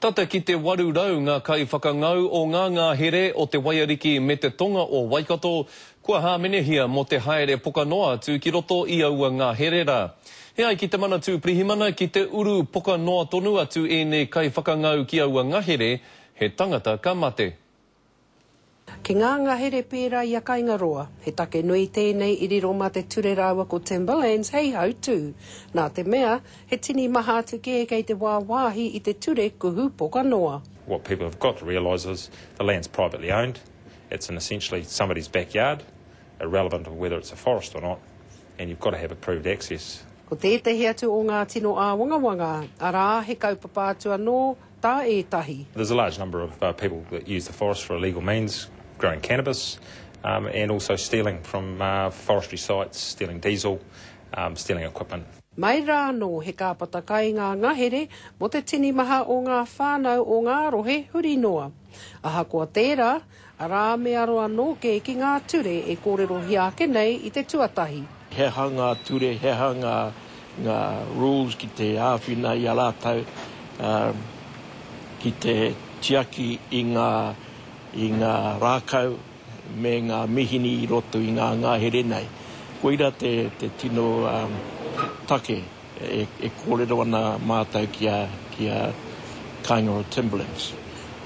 Tata ki te 800 ngā kaiwhakangau o ngā ngahere o te Waiariki me te tonga o Waikato kua hāmenehia mō te haere poka noa atu ki roto i aua ngahere rā. E ai ki te Manatū Pirihimana, ki te uru poka noa tonu atu ēnei kaiwhakangau ki aua ngahere, he tangata ka mate. Ki ngā ngahere pērā i a Kaingaroa, he take nui tēnei i riro mā te ture rāua ko Timberlands hei hautū, nā te mea, he tini maha atu kē kei te wāwāhi i te ture kuhu poka noa. What people have got to realise is the land's privately owned, it's in essentially somebody's backyard, irrelevant of whether it's a forest or not, and you've got to have approved access. Ko tētehi atu o ngā tino āwangawanga, arā, he kaupapa atu anō tā ētahi. There's a large number of uh, people that use the forest for illegal means, growing cannabis, um, and also stealing from uh, forestry sites, stealing diesel, um, stealing equipment. Mai rā anō he kāpata kai ngā ngahere mō te tini maha o ngā whānau o ngā rohe huri noa. Ahakoa tērā, arā me aro anō kē ki ngā ture e kōrerohia ake nei i te tuatahi. He aha ngā ture, he aha ngā, ngā rules ki te āwhina i a rātou ki te tiaki i ngā, i ngā rākau me ngā mihini i roto i ngā ngahere nei. Koira te, te tino take e, e kōrero ana mātou ki a, ki a Kāingaroa Timberlands.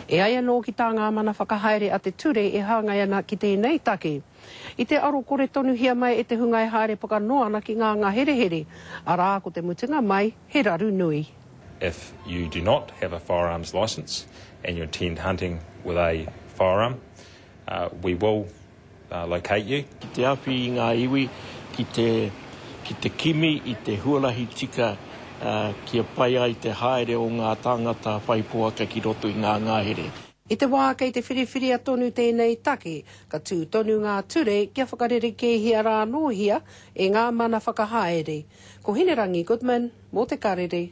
E ai anō ki tā ngā mana whakahaere a te ture e hāngai ana ki tēnei take. I te aro kore tonuhia mai e te hunga e haere pokanoa ana ki ngā ngaherehere, arā, ko te mutunga mai, he raru nui. If you do not have a firearms licence and you intend hunting with a firearm, uh, we will uh, locate you. Ki te awhi i ngā iwi, ki te, ki te kimi i te huarahi tika uh, kia pai ai te haere o ngā tāngata whai poaka ki roto i ngā ngahere. I te wā kei te whiriwhiria tonu tēnei take, ka tū tonu ngā ture kia whakarerekēhia rā anōhia e ngā mana whakahaere. Ko Hinerangi Goodman mō Te Karere.